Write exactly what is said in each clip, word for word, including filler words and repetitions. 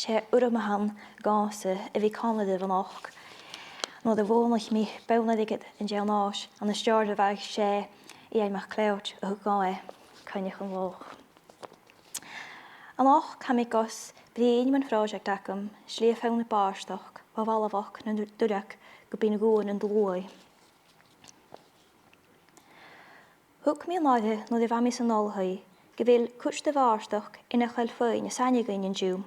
'S e urram a th' ann dhòmhsa a bhith còmhla ribh a-nochd. Nuair a bhuannaich mi bonn airgid an t-seann nòis, an stiùireadh a bha aig Sè, Iain MacLeòid a thug dhomh e, Coinneach an Loch. A-nochd tha mi gus bruidhinn mun phròiseact agam, Slighe Fonn na Bàrdachd, bho bhalbhachd nan Duilleag gu Beinn Ghubha nan Dlùth. Thug mi an aire nuair a bha mi san oilthigh gu bheil cuid de bhàrdachd air nach eil feadhainn a' sànadh dhuinn an-diugh.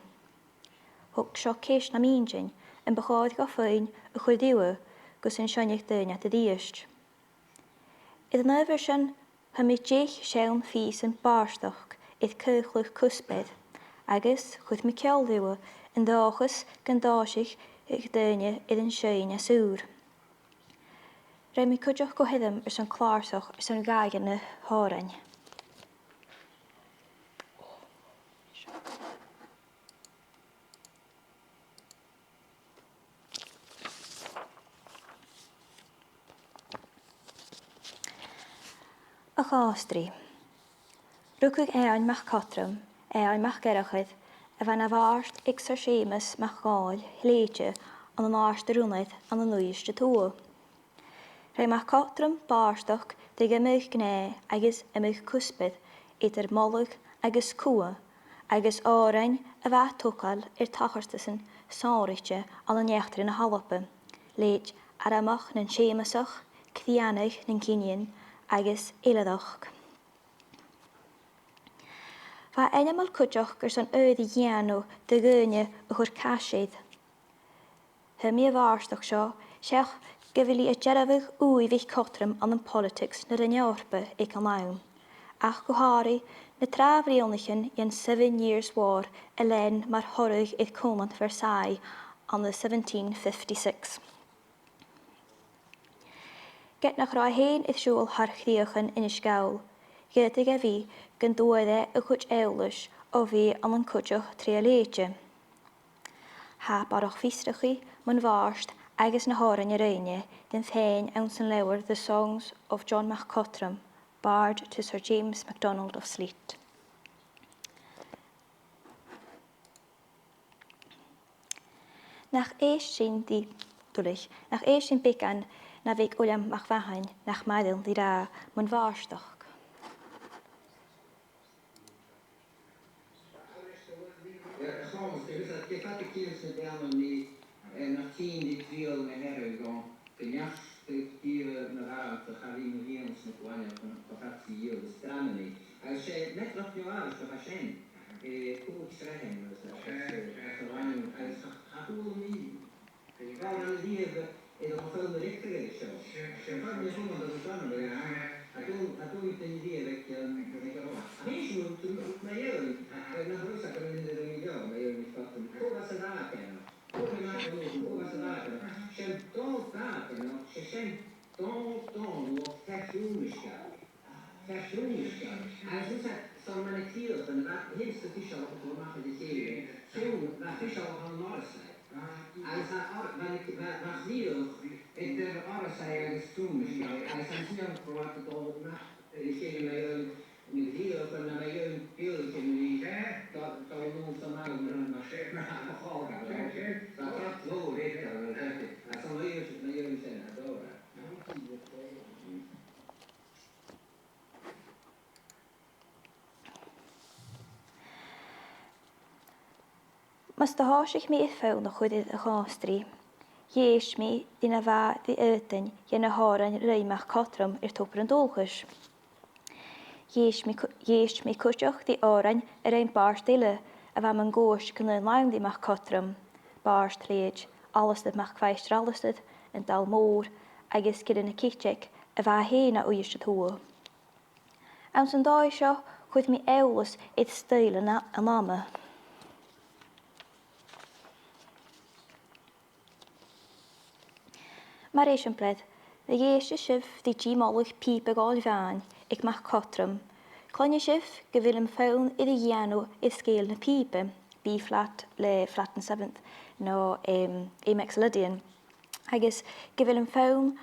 Thug seo ceist nam inntinn, am bu chòir do feadhainn a chur riutha gus an seinnidh daoine iad a-rithist. Air an adhbhar sin, thug mi deich seann phìosan bàrdachd air caochladh cuspair, agus chuir mi ceòl riutha an dòchas gun tòisich daoine air an seinn às ùr. Rinn mi cuideachd gu h-ioram airson clàrsach airson dhà dhe na h-òrain. A' Chòmhstri. Rugadh Eòin MacCodrum, Eòin MacEarchair, a bha na bhàrd aig Sir Seumas MacDhòmhnaill Shlèite ann an Àird an Rùnair ann an Uibhist a Tuath. Rinn MacCodrum bàrdachd de dh'iomadh gnè agus iomadh cuspair, eadar moladh agus cumha, agus òrain a bha a' togail air tachartasan sònraichte ann an eachdraidh na h-Alba, leithid Armachd nan Seumasach, Crìonadh nan Cinnean agus Eilthireachd. Bha e ainmeil cuideachd airson uiread a dhèanamh de dhaoine a chuir caise air. Thagh mi a' bhàrdachd seo, seach gu bheil i a' dearbhadh ùidh MhicCodrum ann am politics na Roinn Eòrpa aig an àm, ach gu h-àraidh na tràth-bhliadhnaichean dhen Seven Years' War a lean mar thoradh air Cùmhnant Versailles ann an seventeen fifty-six. Ged nach robh e fhèin air siubhal thar chrìochan Inis Gall, dh'fhaodadh e bhith gun d' fhuair e a chuid eòlais o bhith ann an cuideachd tro a leithid. Tha barrachd fiosrachaidh mun bhàrd agus na h-òrain a rinn e rim faighinn anns an leabhar The Songs of John MacCodrum, Bard to Sir James MacDonald of Sleat. Nach èist sinn ri, duilich, nach èist sinn beagan na bheag Uilleam MacMhathain nach maireann ri ràdh mun bhàrdachd. Agus 's e meadrachd mìorbhaileach a bha sin, eh, còig sreathan, agus, eh, agus a bhaineann, agus cha, cha chuala mi, cha chuala mi riamh, eh, an fheadhainn a riochdar air seo. Sure, sure. Cha chuala mi riamh, agus, eh, cha chuala, cha chuala mi riamh aig, um, aig an ròin. A bheil sibh, tu, tu, ma dheidhinn, eh, nach robh fhios agam an e an ròin a bh' ann, ma dheidhinn, cò às a bha e, cò às a bha e, cò às a bha e, sin dol dad, you know, 's e sin Dòmhnall, Dòmhnall, fear Fionnais, fear Fionnais. Agus 's e, 's ann mar a chì thu, nuair a bha, tha e a' sealltainn a-mach air a chèile, Fionn, bha e a' sealltainn an Àrasaigh. Agus bha, bha, bha, bha crìoch eadar Àrasaigh agus Fionnais, agus an sin an croat a' dol a-mach air a chèile, na bhriathran, na, mu dheidhinn beathaichean, mu dheidhinn dol, dol a-null 's a-nall, mar, mar, mar a tha a' chòrr, mar a tha a' chòrr, agus an uair sin, mu dheidhinn sin, a' dol. Mus do thòisich mi air fonn a chur air a' chòmhstri, dh'èist mi ri na bha ri fhaotainn dhe na h-òrain a rinn MacCodrum air Tobar an Dualchais. Dh'èist mi cu-, dh'èist mi cuideachd ri òrain a rinn bàird eile a bha mun cuairt gun aon àm ri MacCodrum, bàird leithid Alasdair MacMhaighstir Alasdair, an Dall Mòr, agus Gillean na Citeig, a bha e fhèin à Uibhist a Tuath. Anns an dòigh seo, chuir mi eòlas air stoidhle na, an ama. Mar eisimpleir, ma dh'èisteas sibh ri dìomoladh pìoba gòil bhàn aig MacCodrum, cluinnidh sibh gu bheil am fonn air a dhèanamh air sgèile na pìoba, B flat le flattened seventh, no, em, A mixolydian. Agus gu bheil am fonn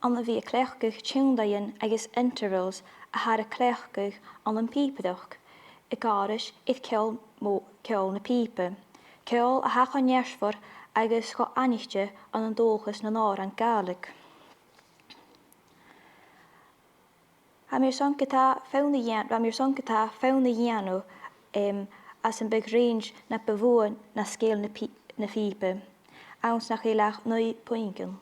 ann a bhith a' cleachdadh tionndaidhean agus intervals a thathar a' cleachdadh ann am pìobaireachd, a' gabhail ris air ceòl mo-, ceòl na pìoba. ceòl a tha cho neartmhor agus cho aithnichte ann an dualchas nan òran Gàidhlig. Tha mi airson ge-tà fonn a dhèan-, tha mi airson ge-tà fonn a dhèanamh, em, anns am biodh range na bu mhotha na sgèile na pì-, na pìoba, anns nach eil ach naoi puingean.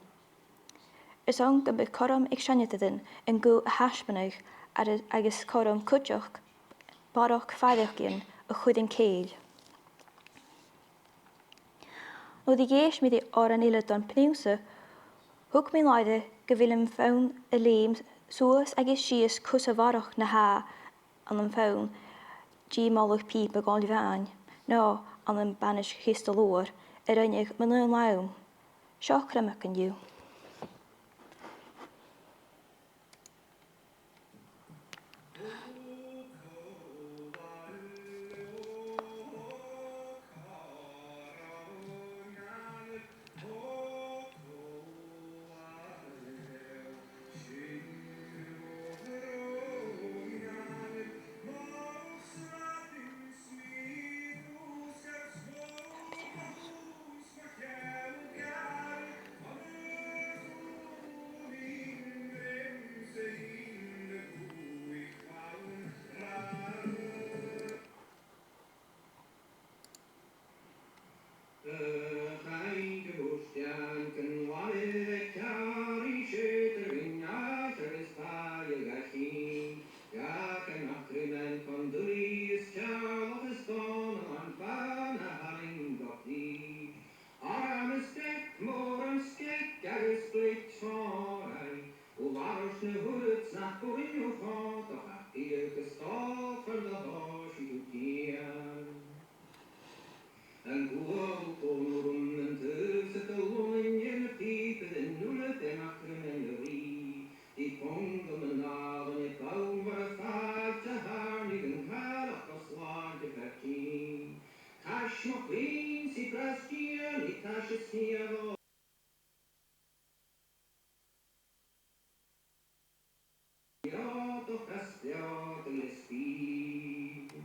Airson gum biodh cothrom aig seinneadairean an guth a thaisbeanadh ar-, agus cothrom cuideachd barrachd faireachdainn a chur an cèill. Nuair a dh'èist mi ri òran eile don phrionnsa, thug mi an aire gu bheil am fonn a' leum suas agus sìos cus a bharrachd na tha ann am fonn Dìomail Pìoba Dhòmhnaill Bhàin, no ann am Banais Chista Luair, a rinneadh mun aon àm. Seo criomag an-diugh. Òran is beag, mòran sgeag agus blight fòraidh, ò bharrachd na h-uiread 's nach b' urrainn dhomh còmhdach ach biadh gu stòlda do thòisich thu dìon. An cuala thu còmhla rium an taobh-sa de Lunnainn air na pìobair an uile fear nach cuimhne a-rithist, ri pong am mnathan a' bonn mhòr a' fàilte a thàirngeadh an càrach do shlàinte fear tinn. Cais mo chluinntinn 's i brath 's dìon, i taise 's nì a' bhò. Beò do chas, beò do leisg bìdh.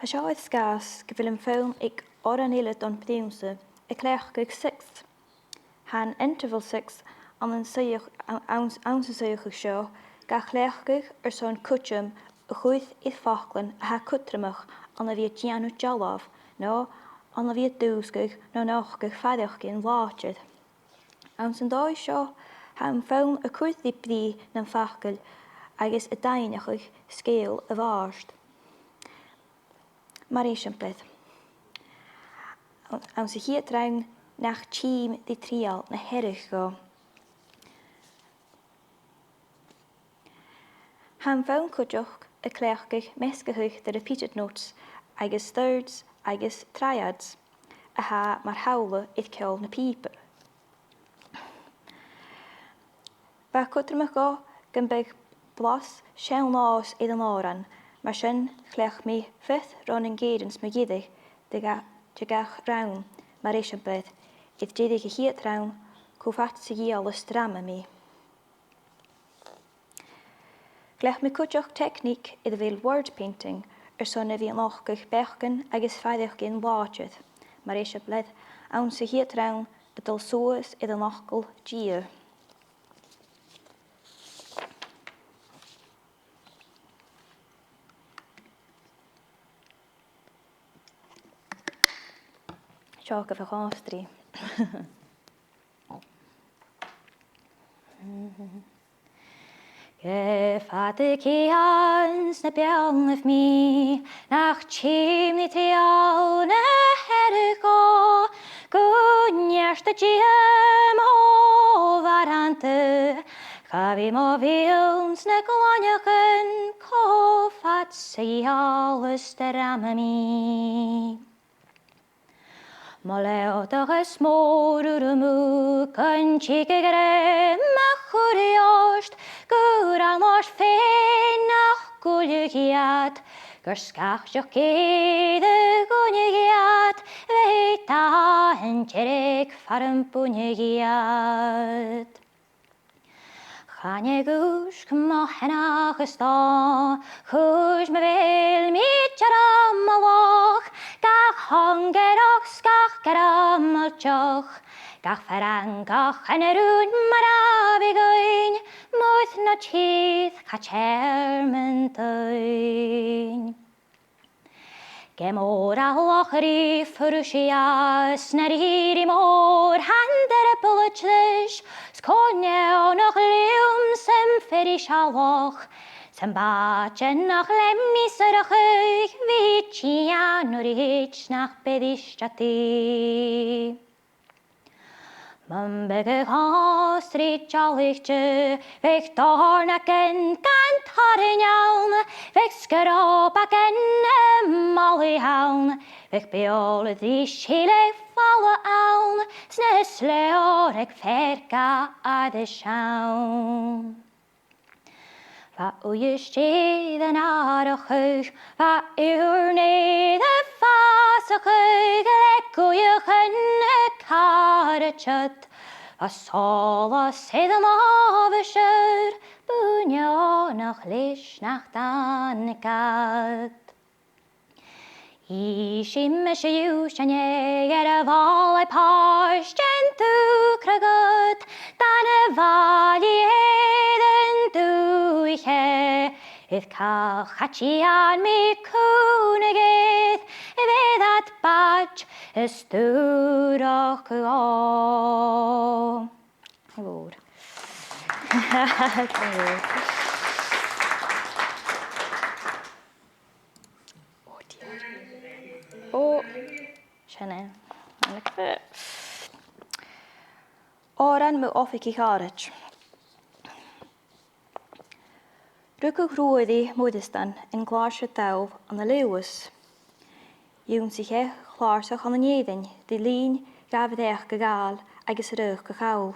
Tha seo air sgàth 's gu bheil am fonn aig òran eile don phrionnsa a' cleachdadh sixths. Tha an interval sixth ann an suidheach-, ann, ann, anns an suidheachadh seo ga chleachdadh airson cuideam a chur air faclan a tha cudromach ann a bhith a' dèanamh dealbh, no ann a bhith a' dùsgadh no nochdadh faireachdainn làidir. Anns an dòigh seo, tha am fonn a' cur ri brìgh nam facal agus a' daingneachadh sgeul a' bhàird. Mar eisimpleir, anns a' chiad rann, nach tìm ri triall na Hearadh dhomh. Tha am fonn cuideachd a' cleachdadh measgachadh de repeated notes agus thirds agus triads a tha mar shamhla air ceòl na pìoba. Bha e cudromach dhomh gum biodh blas seann-nòs air an òran, mar sin chleachd mi fifth running cadence mu dheireadh de ga-, de gach rann, mar eisimpleir, air deireadh a' chiad rann, cho fad 's a dh'fhial is drama mi. Chleachd mi cuideachd teicnìc air a bheil word painting airson a bhith a' nochdadh beachdan agus faireachdainn làidir, mar eisimpleir, anns a' chiad rann a' dol suas air an fhacal Dia. Seo agaibh a' chòmhstri. Ge fada ceann 's na b' eòlach mi, nach tìm ri triall na Hearadh dhomh, gun neart a' dìom o bharanta, Gabhaidh mo bhiadh 's na glainneachan cò fhad 's a dh'fhalbhas drama mi. Mo leòdachas mòr urramach gun tig a' ghreim a chur ort, gur ann ort fhèin nach ghuidheadh iad, gur sgapteach geur a dh'unnadh iad, bheir dath an deiridh far am buinidh iad. Chan e dhùisg mo sheanchas dhomh, chùis mo bheil mi dearmad mo loch, gach thonn gearach 's gach gearmailt deoch, gach fear ann gach an rùn mar a bhitheadh, muir no tìr cha tèarmann duinn. Ge mòr a loch ri fuirich às na rìribh mòr tha an dearbhadh leis, 's cò neo nach liom sam fear is a loch, sam bàta nach leum is a rachadh, bhith tighinn nuair a thèid nach beir is a dhìth. Mum biodh a' chòsraidh dealaichte, bhiodh dòrnagan gan tarraing ann, bhiodh sgròbagan a' molaidh ann, bhiodh beòil a' dìth sìleadh fala ann, 's na sleòraig fear ga aithris ann. Bha uisge air an àrachadh, bha ùrnaigh air a fàsachadh, le guidheachan a' càradh iad. Bha sòlas air an àbhaisear, bu neònach leis nach tàinig iad. Innsidh mise dhuibhse an-dè air a' bhàillidh pàirt den dùthchrag ud, dhan a' bhàillidh air an dùthaich e, is càch a' tighinn mi cùnadh air, a bheir iad bàid is dùrachd dhomh. Glè mhòr. Glè mhòr. Oh dear. Oh, sin e. Òran mu oifigich àraid. Rugadh Ruairidh Moireasdan an Clàrsair Dall ann an Leòdhas. Dh'ionnsaich e clàrsach ann an Èirinn ri linn dha bhreac a ghabhail agus a ruith a chall.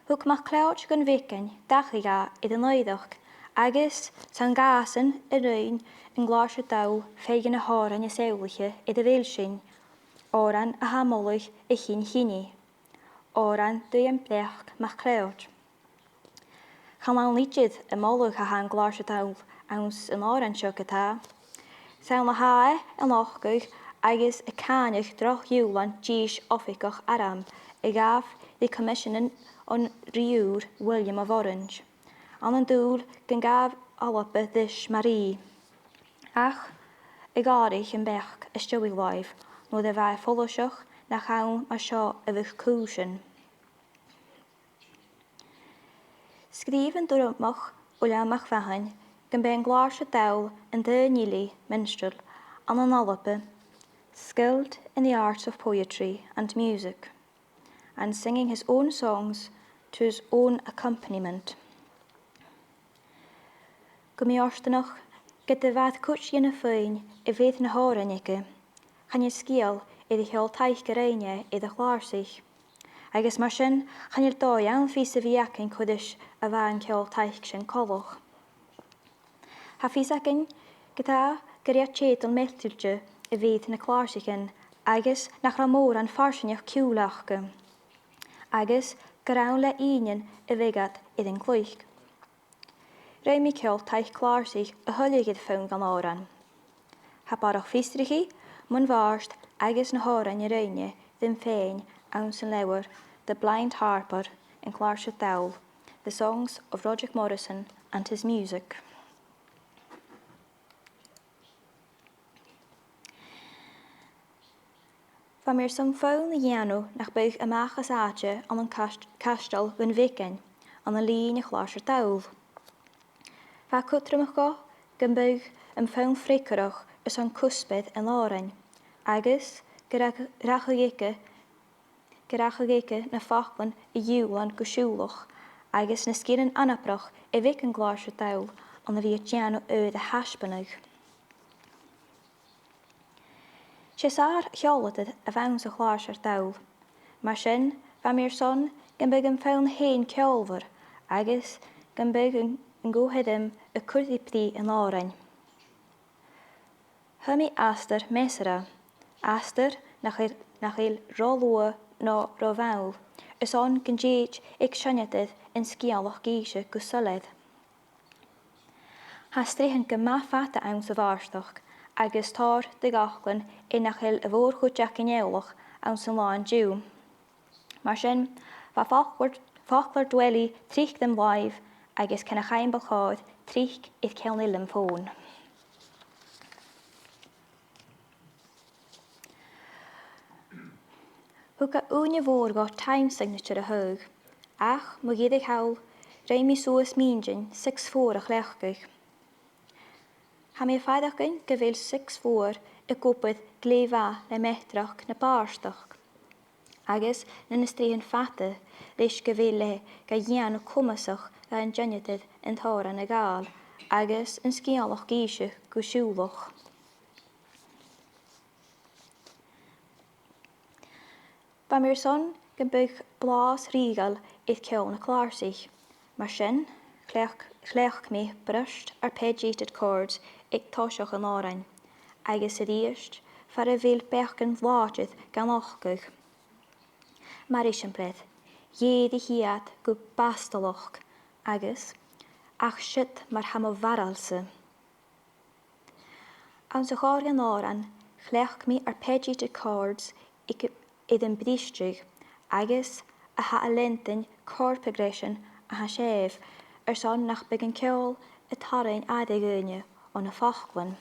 Thug MacLeòid gun bheagan dachaigh dha air an oighreachd agus 's ann dhàsan a rinn an Clàrsair Dall fear de na h-òrain as eòlaiche air a bheil sinn, òran a tha a' moladh a' chinn-chinnidh, òran do dh'fheum breac MacLeòid. Chan ann idir a' moladh a tha an Clàrsair Dall anns an òran seo ge-tà. 'S ann a tha e a' nochdadh agus a' càineadh droch-ghiùlan dithis oifigeach airm a ghabh ri coimiseanan on rìgh ùr William of Orange, ann an dùil gun gabh Alba ris mar rìgh. Ach a dh'atharraich am beachd às dèidh làimh nuair a bha e follaiseach nach ann mar seo a bhiodh cùisean. Sgrìobh an Diùramach Uilleam MacMhathain gum b' e an Clàrsair Dall an t-aon fhilidh, minstrel, ann an Alba, skilled in the arts of poetry and music, and singing his own songs to his own accompaniment. Gu mì-fhortanach, ged a bha cuid dhen fheadhainn a bh' air na h-òrain aige, chan eil sgeul air a' cheòl-taic a rinn e air a' chlàrsaich. Agus mar sin, chan eil dòigh ann fios a bhith againn cò ris a bha an ceòl-taic sin coltach. Tha fios againn ge-tà gur e teudan meatailte a bh' air na clàrsaichean agus nach robh mòran farsaingeachd ciùil aca, agus gur ann le ìnean a bhiodh iad air an cluich. Rinn mi ceòl-taic clàrsaich a thuilleadh air fonn dhen òran. Tha barrachd fiosrachaidh mun bhàrd agus na h-òrain a rinn e rim faighinn anns an leabhar The Blind Harper, An Clàrsair Dall, The Songs of Roderick Morrison and His Music. Bha mi airson fonn a dhèanamh nach biodh a-mach às àite ann an cais-, caisteal Dhùn Bheagain, ann an linn a' Chlàrsair Dall. Bha e cudromach dhomh gum biodh am fonn freagarrach airson cuspair an òrain, agus gun rachadh, rachadh aige gun rachadh aige na faclan a ghiùlan gu siùbhlach, agus na sgilean anabarrach a bh' aig an clàrsair-dall ann a bhith a' dèanamh air a thaisbeanadh. 'S e sàr-cheòladair a bh' anns a' chlàrsair-dall. Mar sin, bha mi airson gum biodh am fonn fhèin ceòlmhor agus gum biodh an, an co-sheirm a' cur ri brìgh an òrain. Thug mi astar measartha, astar nach eil, nach eil ro luath no ro mhall, airson gun tèid aig seinneadair an sgeulachd innse gu soilleir. Tha sreathan gu math fada anns a' bhàrdachd, agus tòrr de dh'fhaclan air nach eil a' mhòr-chuid againn eòlach anns an là an-diugh. Mar sin, bha Foclóir, Foclóir Dwelly tric dom làimh agus Can a' Chaimbeul Chòir tric air ceann-uidheam fòn. Thug e ùine mhòr dhomh time signature a thaghadh, ach mu dheireadh thall, rinn mi suas m' inntinn six four a chleachdadh. Tha mi a' faireachdainn gu bheil six four ag obair glè mhath le meadrachd na bàrdachd, agus na, na sreathan fada, leis gu bheil e ga dhèanamh comasach dhan t-seinneadair an t-òran a ghabhail, agus an sgeulachd innse gu siùbhlach. Bha mi airson gum biodh blàths rìoghail air ceòl na clàrsaich. Mar sin, chleachd, chleachd mi brushed arpeggiated chords aig toiseach an òrain, agus a-rithist, far a bheil beachdan làidir gan nochdadh. Mar eisimpleir, dh'èirich iad gu bastalach agus ach siud mar tha mo bharail-sa. Anns a' chòrr dhen òran, chleachd mi arpeggiated chords aig, air am bristeadh agus a tha a' leantainn chord progression a tha sèimh, airson nach biodh an ceòl a' tarraing aire dhaoine o na faclan.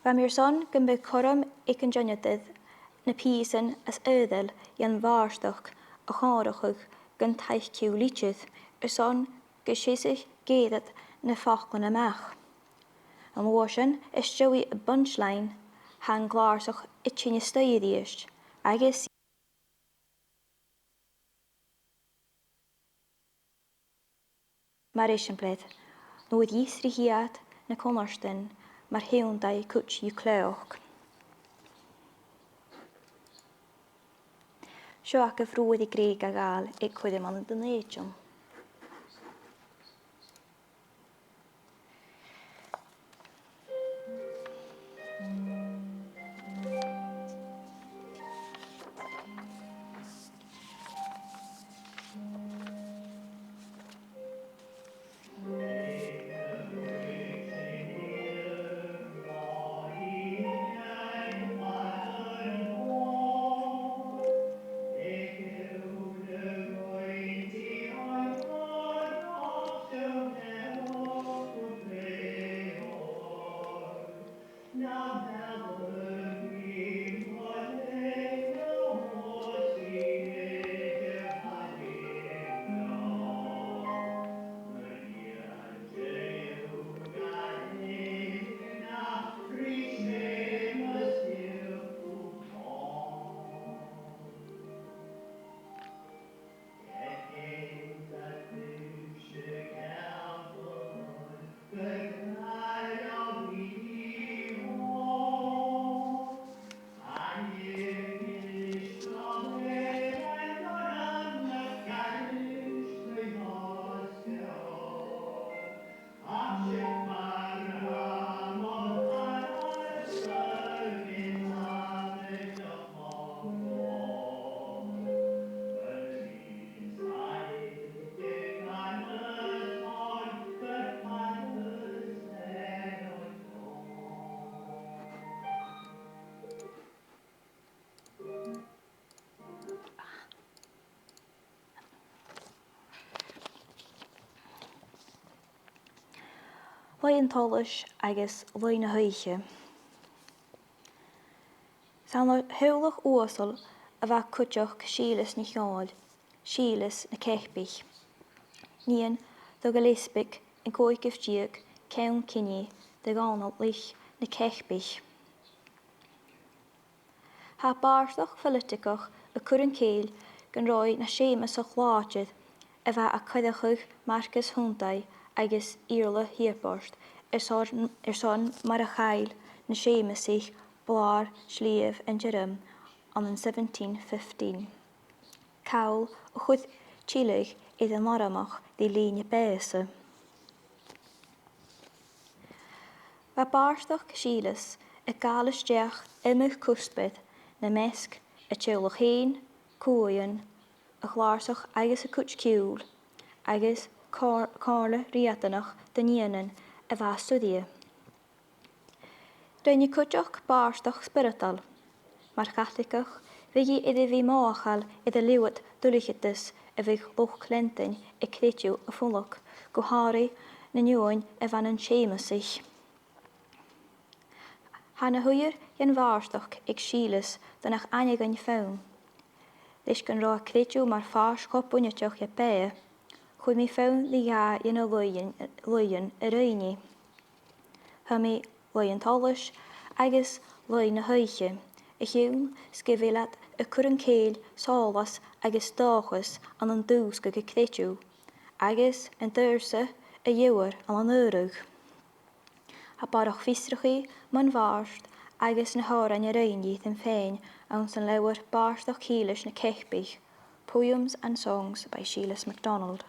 Bha mi airson gum biodh cothrom aig an t-seinneadair na pìosan as adhraidh dhen bhàrdachd a chomharrachadh gun taic-ciùil idir, airson gun seasadh geur na faclan a-mach. An uair sin, às dèidh a' bhunchline, tha an clàrsach a' tighinn a-steach a-rithist, agus mar eisimpleir, nuair a dh'fhiosraich iad na cunnartan mar thionndaidh cuid dhiubh cleòc. Seo agaibh Ruairidh Greig a' gabhail aig cuirm ann an Dùn Èideann. Laoidh an t-solais agus laoidh na h-oidhche. 'S ann air theaghlach uasal a bha cuideachd Sìleas NicDhòmhnaill, Sìleas na Ceapaich, nighean do Ghilleasbaig an còigeamh deug, ceann-cinnidh de Dhòmhnallaich na Ceapaich. Tha bàrdachd phoilitigeach a' cur an cèill gun robh e na Seumasach làidir a bha a' coireachadh Marcas Hundaidh agus Iarla Shiaboist airson, airson mar a chaill na Seumasaich Blàr Sliabh an Teirm ann an seventeen fifteen. Call a chuir tilleadh air an Armagh ri linn a' bhàis. Bha bàrdachd Shìleas a' gabhail a-steach iomadh cuspair, nam measg a teaghlach fhèin, cumhaidhean, a chlàrsach agus a cuid ciùil, agus comh-, comhairle riatanach do nigheanan a bha a' suirghe. Rinn i cuideachd bàrdachd spioradail. Mar Chaitligeach, bhiodh i air a bhith mothachail air an liuthad duilgheadas a bhiodh luchd-leantainn a' creideamh a' fulang, gu h-àraidh nan uain a bha nan Seumasaich. Tha na h-uiread dhen bhàrdachd aig Sìleas do nach aithne dhuinn fonn. Leis gun robh a creideamh mar phàirt cho bunaiteach dhe beatha, chuir mi fonn ri dhà dhe na laoidhean, laoidhean a rinn i. Thum i laoidh an t-solais agus laoidh na h-oidhche, a chionn 's gu bheil iad a' cur an cèill sòlas agus dòchas ann an dùsgadh a creideimh, agus an t-adhradh a gheibhear ann an adhradh. Tha barrachd fiosrachaidh mun bhàrd agus na h-òrain a rinn i rithe fhèin anns an leabhar Bàrdachd Shìleas na Ceapaich, Poems and Songs by Shìleas MacDonald.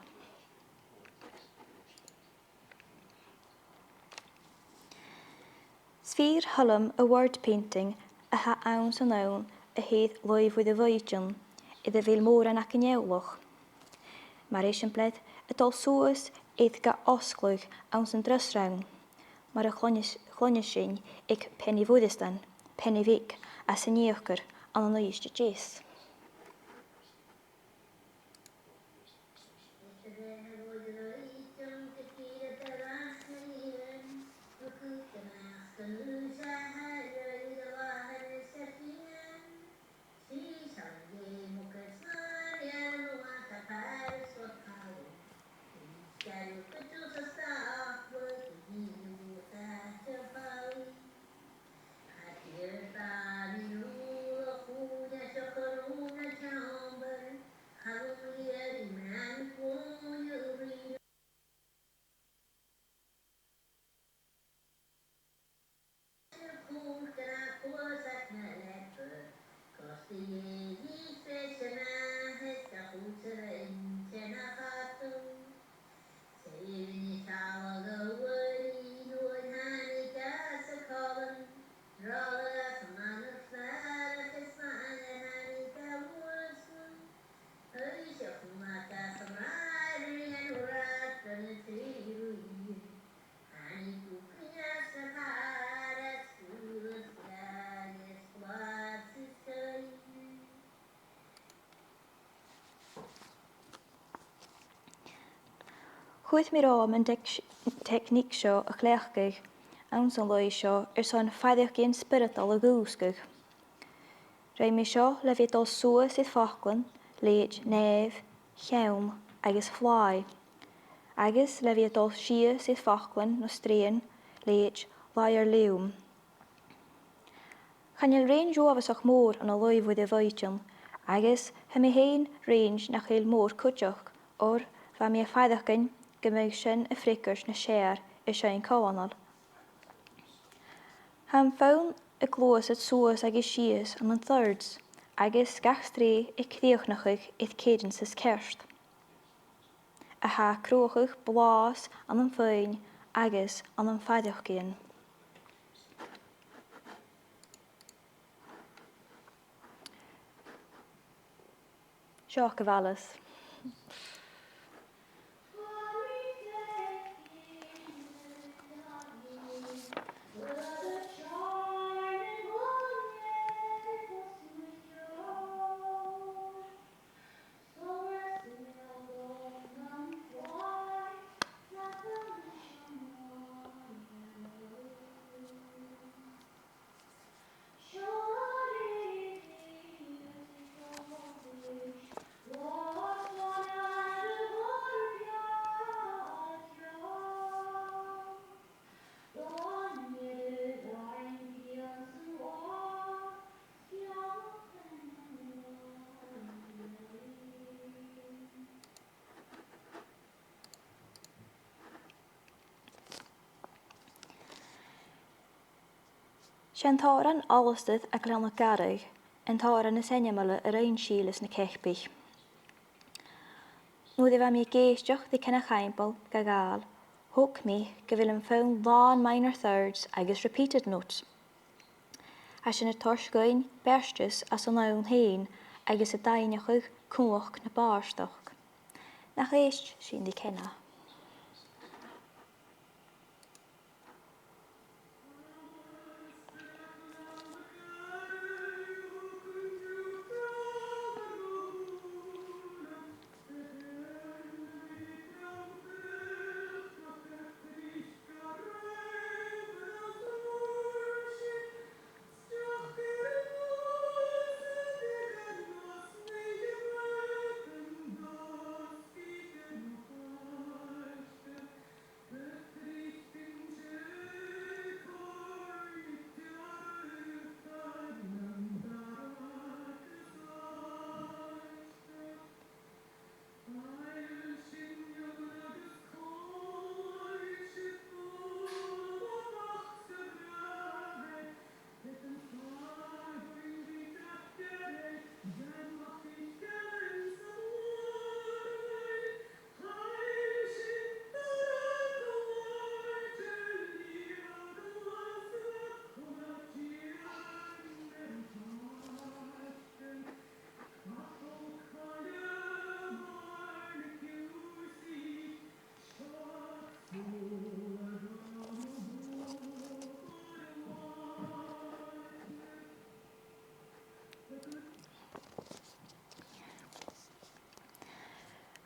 'S fìor thoil leam an word painting a th' anns an fhonn a th' air Laoidh Mhuire Mhaighdeann, air a bheil mòran againn eòlach. Mar eisimpleir, a' dol suas air ga fhosgladh anns an treas rann, mar a chluinneas, chluinneas sinn aig Penny Mhoireasdan, Penny Bheag, às an Ìochdar ann an Uibhist a Deas. Chuir mi romham an teic-, teicnìc seo a chleachdadh anns an laoidh seo airson faireachdainn spioradail a dhùsgadh. Rinn mi seo le bhith a' dol suas air faclan leithid nèamh, cheann agus flàigh, agus le bhith a' dol sìos air faclan no sreathan leithid làir, leum. Chan eil range uabhasach mòr ann an Laoidh Mhuire Mhaighdeann, agus tha mi fhèin range nach eil mòr cuideachd, oir bha mi a' faireachdainn gum biodh sin a' freagairt nas fheàrr airson coitheanal. Tha am fonn a' gluasad suas agus sìos ann an thirds, agus gach sreath a' crìochnachadh air cadences ceart, a tha a' cruthachadh blàths ann am fonn agus ann am faireachdainn. Seo agaibh Alice. 'S e an t-òran Alasdair à Gleanna Garraidh an t-òran as ainmeile a rinn Sìleas na Ceapaich. Nuair a bha mi ag èisteachd ri Ceana Chaimbeul ga ghabhail, thog mi gu bheil am fonn làn minor thirds agus repeated notes. Tha sin a' toirt dhuinn beartas às an fhonn fhèin agus a' daingneachadh cumhachd na bàrdachd. Nach èist sinn ri Ceana.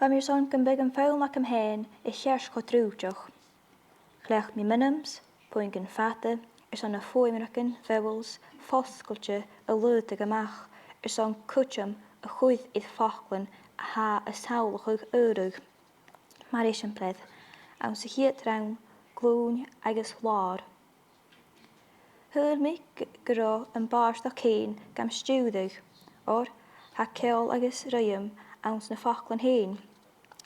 Bha mi airson gum biodh am fonn agam fhèin a cheart cho trioblaid. Chleachd mi minims, puingean fada, airson na fuaimreagan, vowels, fosgailte a laghdadh a-mach, airson cuideam a chur air faclan a tha a' samhlachadh adhradh. Mar eisimpleir, anns a' chiad rann, glùin agus làr. Shaoil mi gu robh am bàrdachd fhèin gam stiùireadh, oir tha ceòl agus ruitheam anns na faclan fhèin,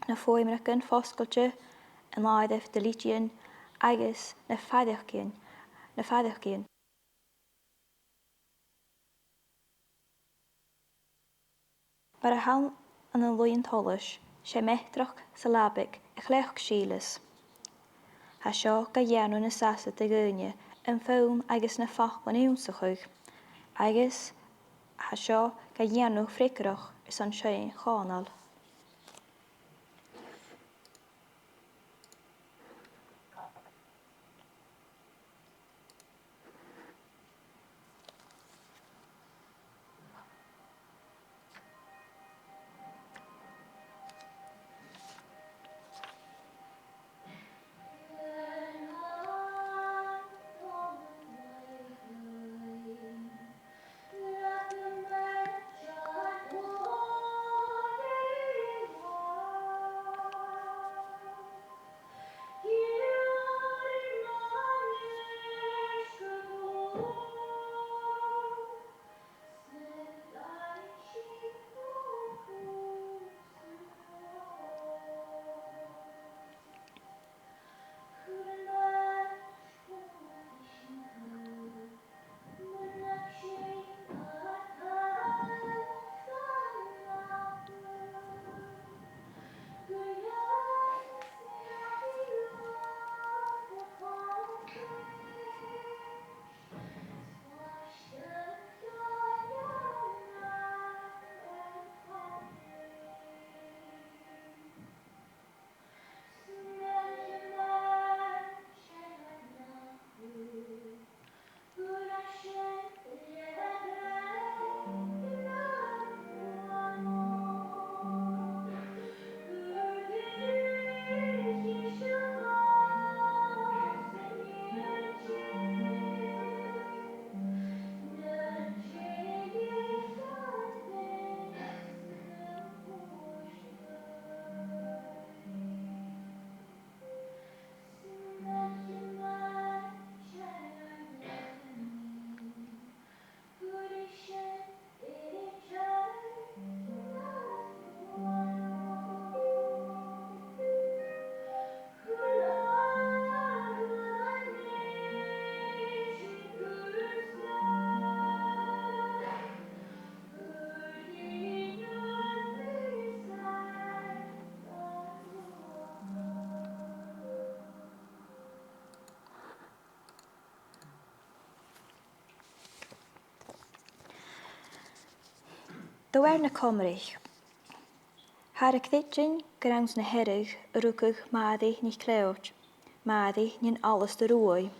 na fuaimreagan fosgailte, an àireamh de lidean agus na faireachdainnean, na faireachdainnean. Mar a th' ann an Laoidh an t-Solais, 's e meatrachd syllabic a chleachd Sìleas. Tha seo ga dhèanamh nas fhasa do dhaoine am fonn agus na faclan ionnsachadh, agus tha seo ga dhèanamh freagarrach airson seinn chòmhnaidh. Fear na Comraich. Thathar a' creidsinn gur anns na Hearadh a rugadh Màiri NicLeòid, Màiri nighean Alasdair Ruaidh.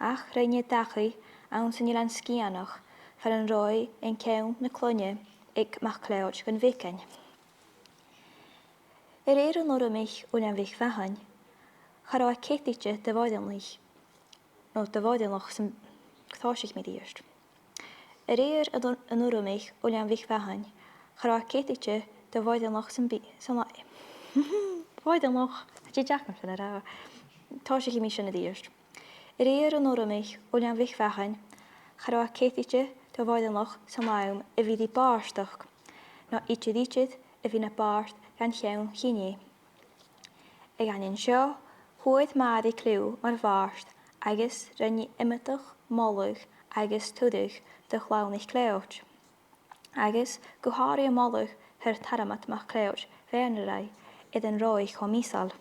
Ach rinn i a dhachaigh anns an Eilean Sgitheanach, far an robh i an ceann na cloinne aig MacLeòid gun Bheagain. A rèir an Urramaich Uilleam MhicMhathain, cha robh e ceadaichte do bhoireannaich, no do bhoireannach sam, tòisich mi a-rithist. A rèir an Ur-, an Urramaich Uilleam MhicMhathain, cha robh e ceadaichte do bhoireannach sam bi-, sam a-, bhoireannach, tha e a' dol a dh'fhàs sin a-rithist. Tòisichidh mi sin a-rithist. A rèir an Urramaich Uilleam MhicMhathain, cha robh e ceadaichte do bhoireannach san àm a bhith ri bàrdachd, no idir idir a bhith na bàrd dhan cheann-chinnidh. Aig an àm seo, fhuair Màiri cliù mar bhàrd agus rinn i iomadach moladh agus tuilleadh do Chlann NicLeòid. Agus gu h-àraidh am moladh a th' air Tormod MacLeòid Bheàrnaraigh, air an robh i cho measail.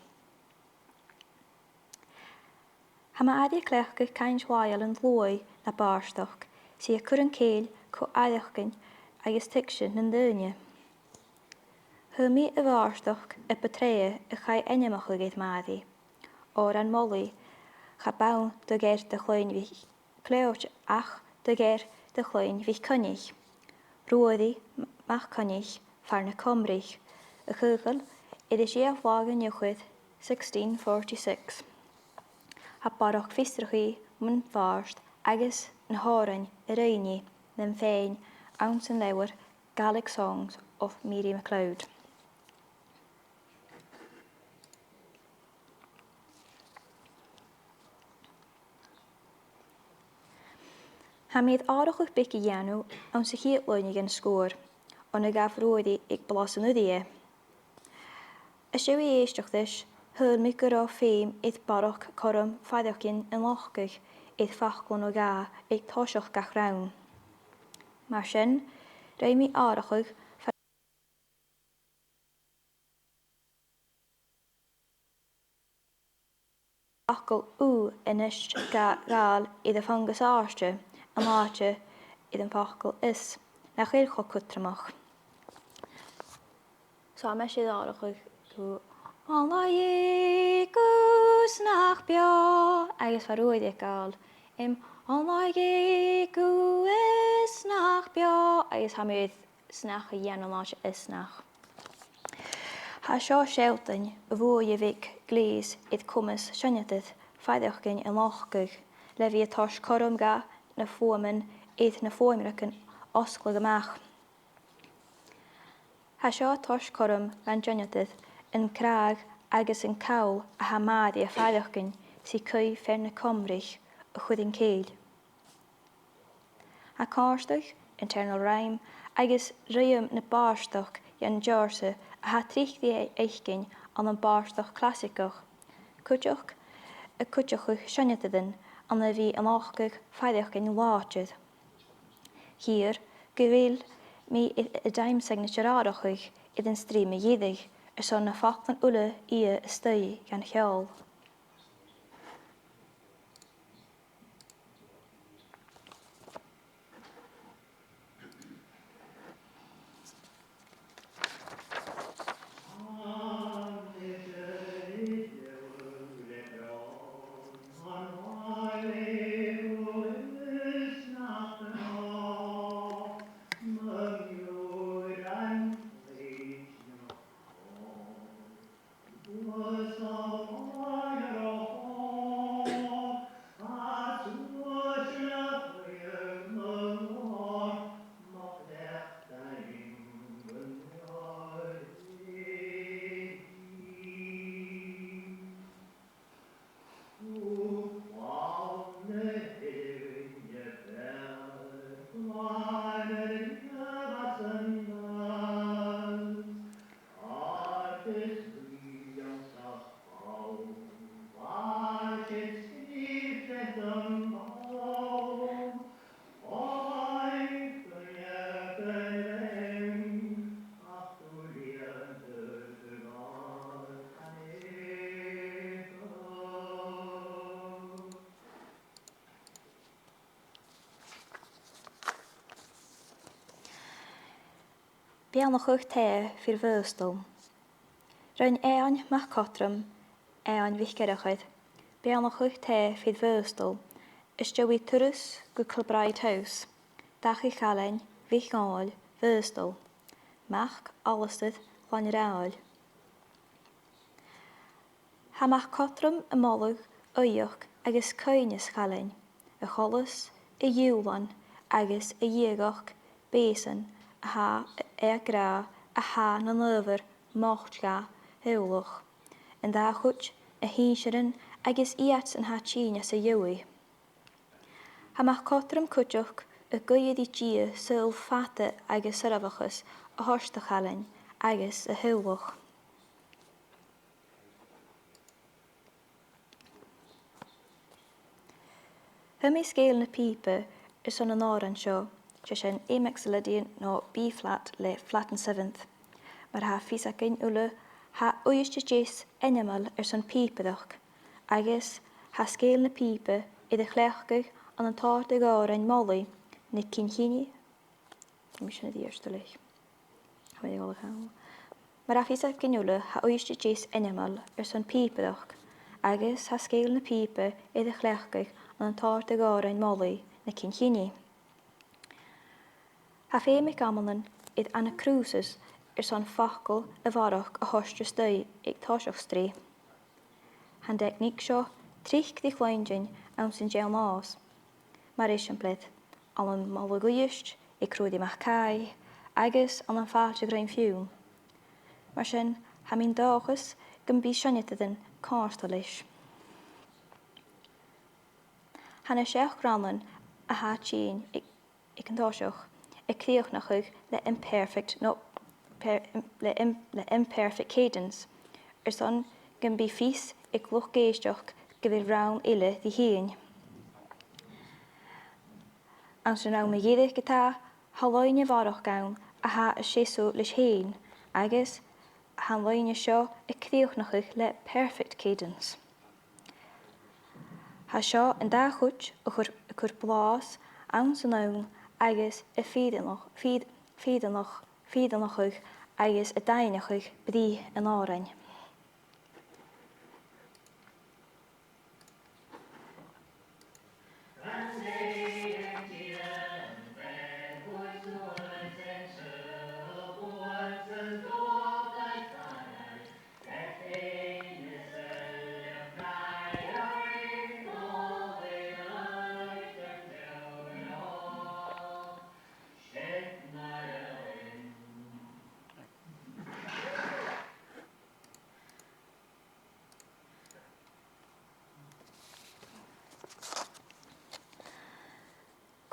Tha Màiri a' cleachdadh cainnt làitheil an t-sluaigh na bàrdachd, 's i a' cur an cèill cò àireachdainn agus tuigse nan daoine. Thagh mi a' bhàrdachd a' portrayadh a chaidh ainmeachadh air Màiri, òran molaidh, cha b' ann do dh'fhear de Chloinn MhicLeòid ach do dh'fhear de Chloinn MhicCoinnich, Ruairidh M-, MacCoinnich, fear na Comraich, a chaochail air a' siathamh latha dhen Iuchar, sixteen forty-six. Tha barrachd fiosrachaidh mun bhàrd agus na h-òrain a rinn i nam faighinn anns an leabhar Gaelic Songs of Mary MacLeod. Tha mi air atharrachadh beag a dhèanamh anns a' chiad loidhne dhen sgòr, on a ghabh Ruairidh aig Blas an Urraidh e. As dèidh èisteachd ris, shaoil mi gun robh feum air barrachd cothrom faireachdainn a nochdadh air faclan no dhà aig toiseach gach rann. Mar sin, rinn mi atharrachadh far facal ù a-nis ga-, gabhail air a' phongas àrd, an àite air am facal is, nach eil cho cudromach. So, tha mise air atharrachadh gu, "An laigh gu 's nach beò," agus fear eile a' gabhail, em, "An laigh gu is nach beò," agus tha mi air 's nach a dhèanamh an àite is nach. Tha seo a' sealltainn a' bhuaidh a bh' aig gleus air comas seinneadair faireachdainn a nochdadh, le bhith a' toirt cothrom dha na fuaimean air na fuaimreagan fhosgladh a-mach. Tha seo a' toirt cothrom dhan t-seinneadair an cràdh agus an call a tha Màiri a' faireachdainn 's i a' caoidh fear na Comraich a chur an cèill. Tha còmhradh, internal rhyme, agus ruitheam na bàrdachd dhen t-seòrsa a tha tric ri fhaicinn ann am bàrdachd clasaigeach, cuideachd a' cuideachadh seinneadairean ann a bhith a' nochdadh faireachdainn làidir. Chì thu gu bheil mi a', a' dime signature atharrachadh air an stream a dh'fhaodadh airson na faclan uile fhighe a-staigh dhan cheòl. Beannachadh taighe fir Bhàsdail. Rinn Iain MacCodrum, Iain MhicEarchair, beannachadh taighe fir Bhàsdail, às dèidh turas gu Kilbride House, Dachaigh Challainn MhicDhòmhnaill Bhàsdail, mac Alasdair Chlann Raghnaill. Tha MacCodrum a' moladh aoigheachd agus caoimhneas Challainn, a choltas, a ghiùlan agus a dhìoghachd bèsan a tha e ag ràdh a tha nan adhbhar moiteil dha theaghlach, an dà chuid, a shinnsirean agus iadsan a tha tighinn às a dhèidh. Tha MacCodrum cuideachd a' guidhe ri Dia saoghal fada agus soirbheachas a thoirt do Challainn agus a theaghlach. Feumaidh sgèile na pìoba airson an òrain seo, 's e sin A mixolydian no B flat le flattened seventh. Mar a tha fios againn uile, tha Uibhist a Deas ainmeil airson pìobaireachd, agus tha sgèile na pìoba air a chleachdadh ann an tòrr de dh'òrain Mholaidh, na Cinn Chinnidh, Tha mi sin a dhìth air stòlach. Tha mi a' dol a chall. Mar a tha fios againn uile, tha Uibhist a Deas ainmeil airson pìobaireachd, agus tha sgèile na pìoba air a chleachdadh ann an tòrr de dh'òrain Mholaidh, na Cinn Chinnidh. Tha feum aig amannan air anacrusis airson facal a bharrachd a thoirt a-staigh aig toiseach sreath. Tha an teicnìc seo tric ri chluinntinn anns an t-seann nòs. Mar eisimpleir, ann am Moladh Uibhist aig Ruairidh MacAoidh agus ann am Fàilte Ghreim Fionn. Mar sin, tha mi an dòchas gum bi seinneadairean còmhla leis. Tha na seachd rannan a tha tighinn aig, aig an toiseach a' crìochnachadh le imperfect no per-, im-, le im-, le imperfect cadence, airson gum bi fios aig luchd-èisteachd gu bheil rann eile ri thighinn. Anns an rann mu dheireadh ge-tà, tha loidhne a bharrachd ann a tha a' seasamh leis fhèin, agus tha an loidhne seo a' crìochnachadh le perfect cadence. Tha seo an dà chuid a' cur, a' cur blàths anns an fhonn agus a' fìreanach-, fìr-, fìreanach-, fìreanachadh agus a' daingneachadh brìgh an òrain.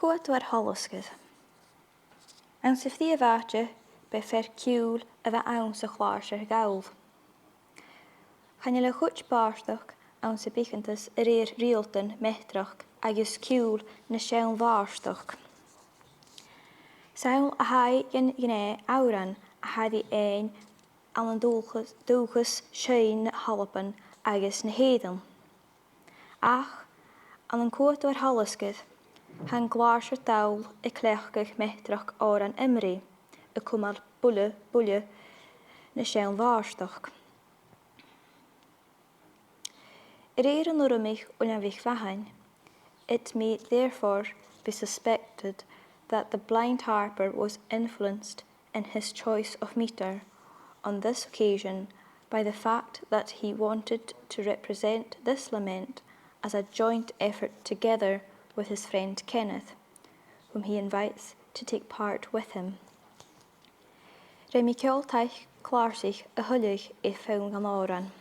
Cuairt air Tholsgair. Anns a' phrìomh àite, b' e fear ciùil a bh' anns a' chlàrsair Ghall. Chan eil a chuid bàrdachd anns a' bhitheantas a rèir riaghaltan meadrachd agus ciùil na seann bhàrdachd. 'S ann a tha i den ghnè òrain a tha ri fhaighinn ann an dualchas, dualchas seinn na h-Alban agus na h-Èireann. Ach, ann an Cuairt air Tholsgair, tha an clàrsair dall a' cleachdadh meadrachd òrain iomraidh, a' cumail buille, buille na seann bhàrdachd. A rèir an Urramaich Uilleam MhicMhathain, it may therefore be suspected that the blind harper was influenced in his choice of metre on this occasion by the fact that he wanted to represent this lament as a joint effort together with his friend Kenneth, whom he invites to take part with him. Rinn mi ceòl-taic clàrsaich a thuilleadh air fonn an òrain.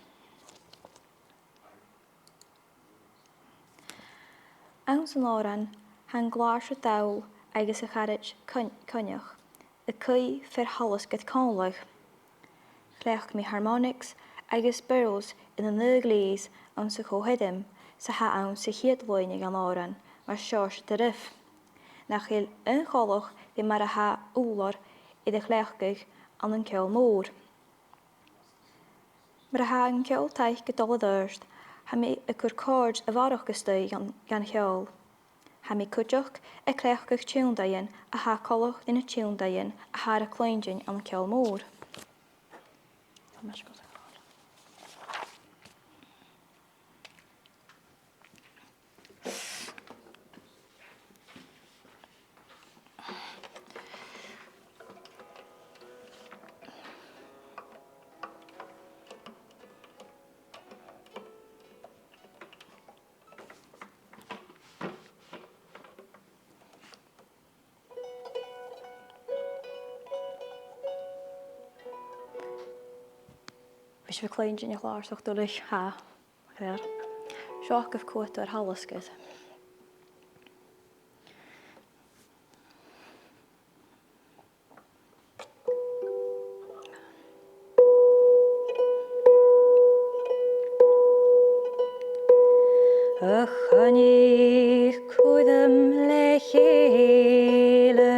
Anns an òran, tha an clàrsair dall agus a charaid Coin-, Coinneach a' caoidh fear Tholsgair còmhla. Chleachd mi harmonics agus barrels ann an aon ghleus anns a' cho-sheirm 's a tha anns a' chiad loidhne dhen òran, mar seòrsa de riff. Nach eil aon choltach ri mar a tha ùrlar air a chleachdadh ann an ceòl mòr. Mar a tha an ceòl-taic a' dol air adhart, tha mi a' cur còrd a bharrachd a-staigh dhan, dhan cheòl. Tha mi cuideachd a' cleachdadh tionndaidhean a tha coltach ri na tionndaidhean a thathar a' cluinntinn ann an ceòl mòr. Bha sibh a' cluinntinn a' chlàr seo, a Dhùghaill? Tha. Glè mhath. Seo agaibh Cuairtean Thalasgaidh. A Choinnich, cuiridh mi le chèile,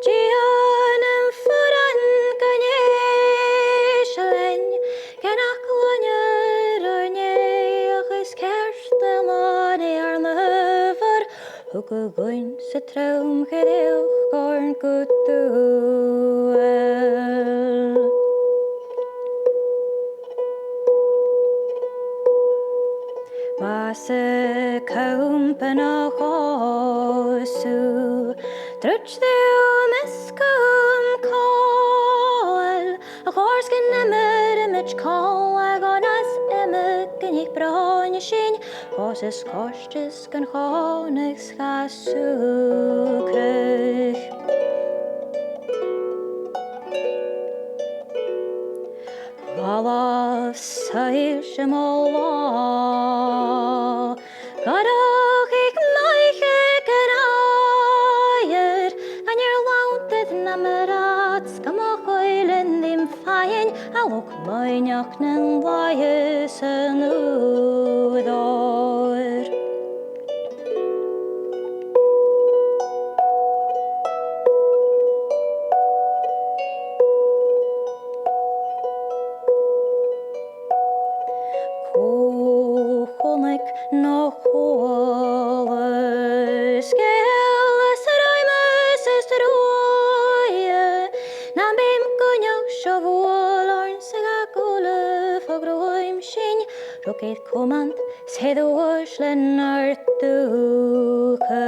dèan am furan gun fhèis leinn, gin nach cluinnear ar n-each, is ceart an-àirde ar n-adhbhar, thug a dhuine sa trom gu deich corn gu dùil. Mas e companaich a tha sibh, druid dhomh measg gun càil, a chòrdas gun imir iomaid càil, a dh'fhàs iomadh gun ith brònaisean, còs is costas gun chòmhnadh 's ga sùgradh. Bhalbh soillse mo là, gàireachdaich m' oidhche gun àireamh, gun iarr lanntair na mo rathad, 's gum b' e coilean rim faighinn, a luchd-muineach nan laighe san ùrlar. Cò chunnaic no chuala sgeul is ruimeas is truaighe, nam bithinn gun fhios seo bhuail oirnn 's a ghabh uile fo ghruaim sinn, rug air cumant 's air uaislean ar dùthcha.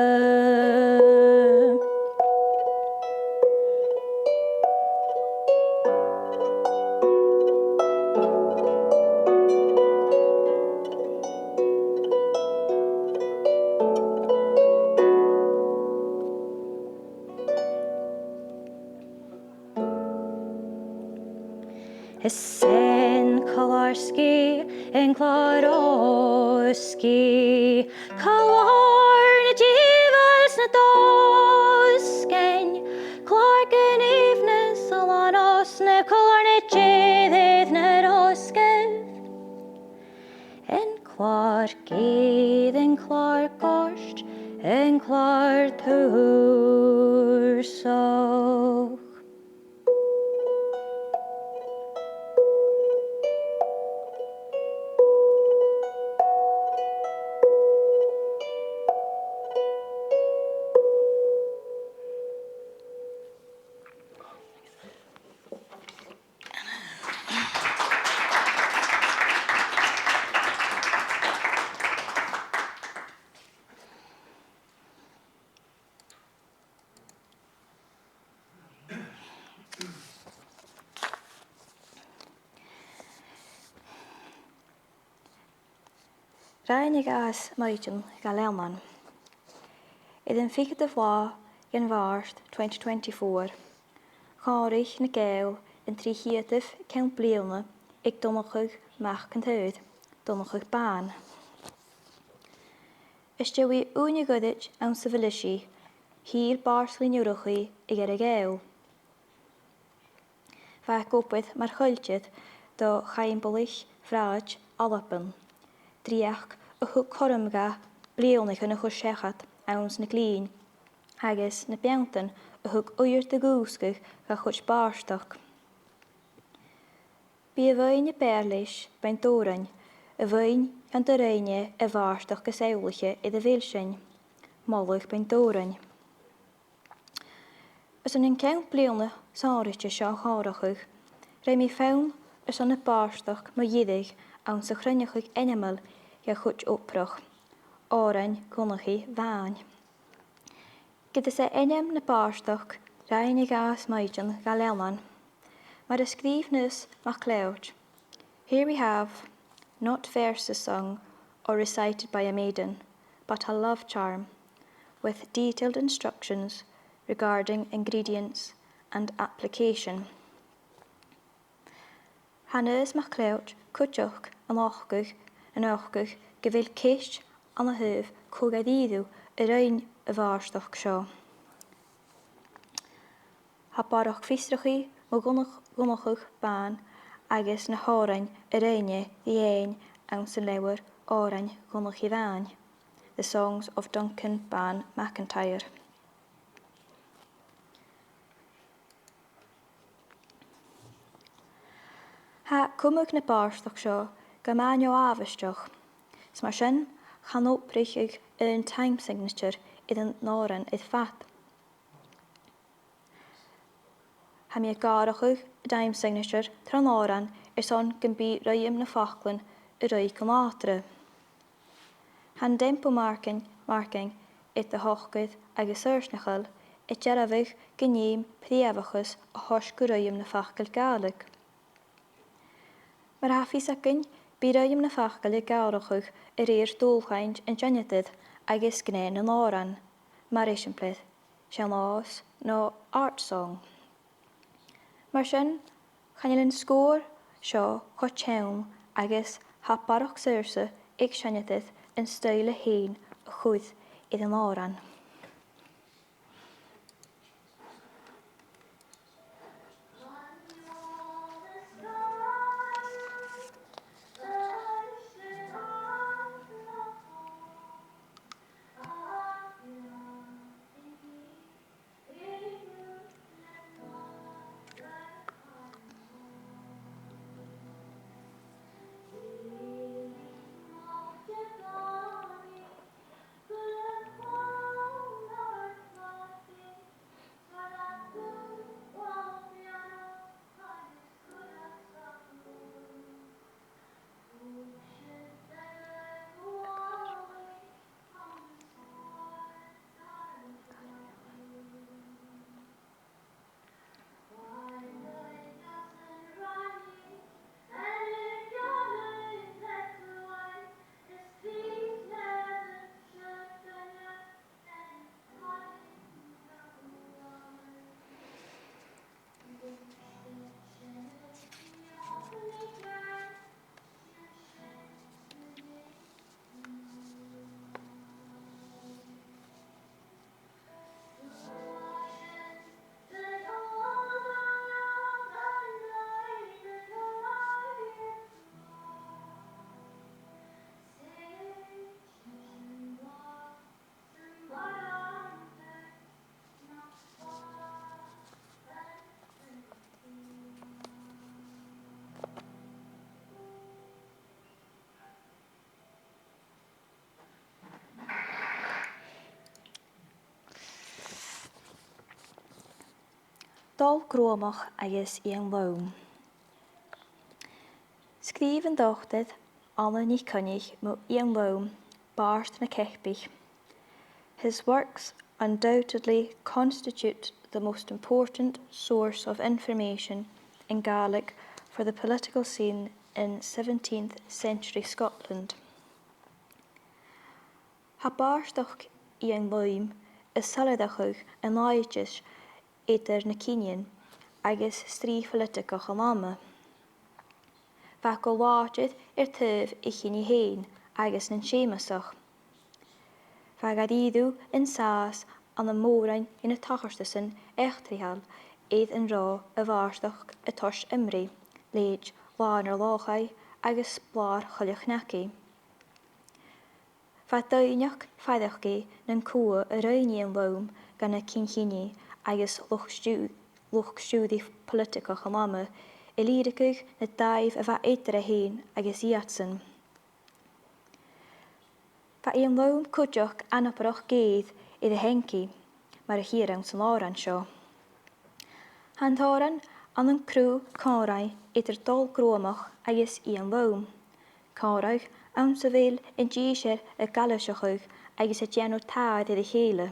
Is e an clàr sgìth, an clàr òg sgìth, clàr na dìobhail 's na dòighean, clàr gun aoibhneas a làn osnaidh, clàr na dèidh na rosgaidh. An clàr geur, an clàr goirt, an clàr tùrsach. Rinn e às maighdeann dha leannan. Air an fhicheadamh latha dhen Mhàrt twenty twenty-four, chòmhraich na Gàidheal an trì cheudamh ceann-bliadhna aig Donnchadh Mac an t-Saoir, Donnchadh Bàn. Às dèidh ùine ghoirid anns a' mhilisì, thill bàrr Slighe an Eabhrachaidh a dh'Earra-Ghàidheal. Bha e ag obair mar choilltear do Chaimbeulaich Bhràghad Albainn, dreuchd a thug cothrom dha bliadhnaichean a chur seachad anns na glinn, agus na beanntan a thug uiread de dhùsgadh dha chuid bàrdachd. Bidh a' bheinn a b' fheàrr leis, beinn Dòrain, a' bheinn ann an do rinn e a bhàrdachd as eòlaiche air a bheil sinn. Moladh Beinn Dòrain. Airson an ceann bliadhna sònraichte seo a chomharrachadh, rinn mi fonn airson na bàrdachd mu dheireadh anns a' chruinneachadh ainmeil dha chuid obrach, Òrain Dhonnchaidh Bhàin. Ged as e ainm na bàrdachd, rinn e dhà smaighdean dha leannan. Mar a sgrìobh Aonghas MacLeòid: "Here we have not verses sung or recited by a maiden, but a love charm, with detailed instructions regarding ingredients and application." Tha Aonghas MacLeòid cuideachd an dòchas, an dòchas gu bheil ceist ann a thaobh cò gu dìreach a rinn a' bhàrdachd seo. Tha barrachd fiosrachaidh mu Dhonnch-, Dhonnchadh Bàn agus na h-òrain a rinn e ri fhaighinn anns an leabhar Òrain Dhonnchaidh Bhàin, The Songs of Duncan Ban MacIntyre. Tha cumadh na bàrdachd seo gu math neo-àbhaisteach, is mar sin chan obraicheadh aon time signature air an òran air fad. Tha mi ag atharrachadh an time signature tron òran airson gum bi ruitheam nam faclan a' ruith gu nàdarra. Tha an tempo marking, marking eadar thogail agus saorsnachail a' dearbhadh gun dèan prìomhachas a thoirt gu ruitheam nam facal Gàidhlig. Mar a tha fios againn, bidh ruitheam nam facal ag atharrachadh a rèir dualchainnt an t-seinneadair agus gnè nan òran, mar eisimpleir, sean-nòs no art song. Mar sin, chan eil an sgòr seo cho teann agus tha barrachd saorsa aig seinneadair an stoidhle fhèin a chur air an òran. Dol Gruamach agus Iain Lom. Sgrìobh an Dotair Anna NicCoinnich mu Iain Lom, Bàrd na Ceapaich: "His works undoubtedly constitute the most important source of information in Gaelic for the political scene in seventeenth century Scotland." Tha bàrdachd Iain Lom a' soilleireachadh an àithris eadar na cinnidhean agus strì phoilitigeach an ama. Bha e gu làidir air taobh a chinnidh fhèin agus nan Seumasach. Bha e gu dearbh an sàs ann am mòran de na tachartasan eachdraidheil air an robh a' bhàrdachd a' toirt iomradh, leithid Blàr nan Lochaidh agus Blàr Choille Chneacaidh. Bha e doimhneachd faireachdainn nan cumha a rinn Iain Lom dha na cinn-chinnidh agus luchd-stiù-, luchd-stiùiridh poilitigeach an ama, a' lìbhrigeadh na dàimh a bha eadar e fhèin agus iadsan. Bha Iain Lom cuideachd anabarrach geur air a theangaidh, mar a chithear anns an òran seo. Tha an t-òran ann an cruth còmhraidh eadar Dòmhnall Gruamach agus Iain Lom, còmhradh anns a bheil an dithis air a gcaileasachadh agus a' dèanamh tàir air a chèile.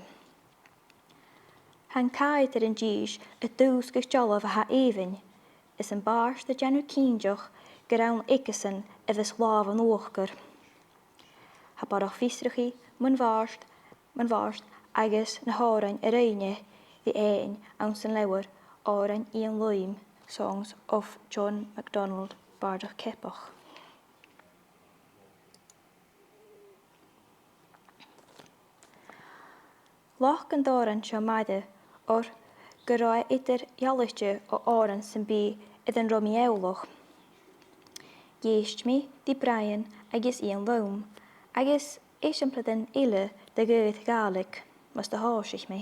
Tha an càineadh air an dithis a' dùsgadh dealbh a tha èibhinn, is am bàrd a' dèanamh cinnteach gur ann aigesan a bhios làmh an uachdair. Tha barrachd fiosrachaidh mun bhàrd, mun bhàrd agus na h-òrain a rinn e ri fhaighinn anns an leabhar Òrain Iain Lom, Songs of John MacDonald, Bàrdachd Cheapach. Ghlac an t-òran seo m' aire oir gun robh e eadar-dhealaichte o òran sam bith air an robh mi eòlach. Dh'èist mi ri Brian agus Iain Lom, agus eisimpleirean eile de ghaoth Ghàidhlig, mus do thòisich mi.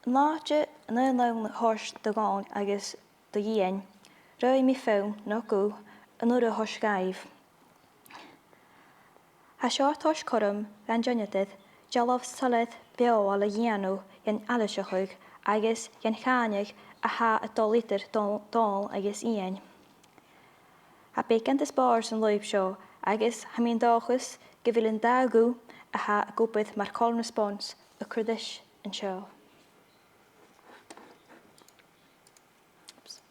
An àite an aon àm a thoirt do Dhòmhnall agus do Iain, rinn mi fonn no dhà an uair a thoirt dhaibh. Tha seo a' toirt cothrom dhan t-seinneadair dealbh soilleir bheòthail a dhèanamh dhen fhoillseachadh agus dhen chàineadh a tha a' dol eadar Dò-, Dòmhnall agus Iain. Tha beagan de spòrs an lùib seo agus tha mi an dòchas gu bheil an dà ghuth a tha ag obair mar call and response a' cur ris an seo. Oops.